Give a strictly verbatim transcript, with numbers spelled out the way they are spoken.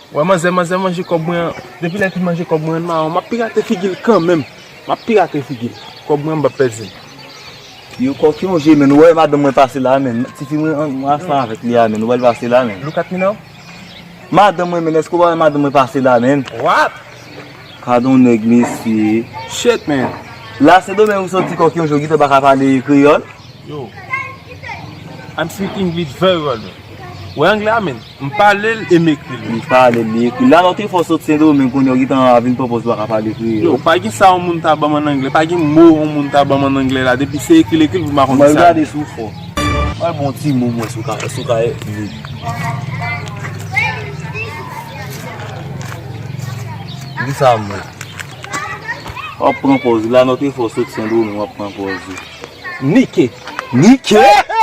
Wè manzè, manzè manje kòb mwen an. Depi lè l fin manje kòb mwen an, mawon, m ap pirate figi l kanmenm. M ap pirate figi l. Kòb mwen an, m p ap pèdi l. Yo, kòkyonje, men, ou wè madanm mwen pase la, men. Tifi mwen an, ansanm avèk li a, men. Ou wè l pase la, men. Look at me now. Madanm mwen, men, èske ou pa wè madanm mwen pase la, men? What? Gadon nèg, mesye. Shit, man. La, Sendomeng ou soti, kòkyonje, ou gentan pa ka pale kreyòl? Yo, I'm speak English very well, man. Wè anglè a, men. M pale l e m ekri l. M pale l, li ekri l. La, lòt fò sot Sendomeng, kounye a, ou gentan vin pran pòz ou pa ka pale kreyòl. Yo, pa gen sa yon moun ta ban m an anglè. Pa gen mo yon moun ta ban m an anglè la. Depi se ekri l ekri l, m pa konn sa. Mwen gade sou fò. Mwen bon ti mo, mwen sou ka, sou ka, li. Di sa, mwen. W ap pran pòz ou. La, lòt fò sot Sendomeng, w ap pran pòz ou. Nike. Nike? Hey!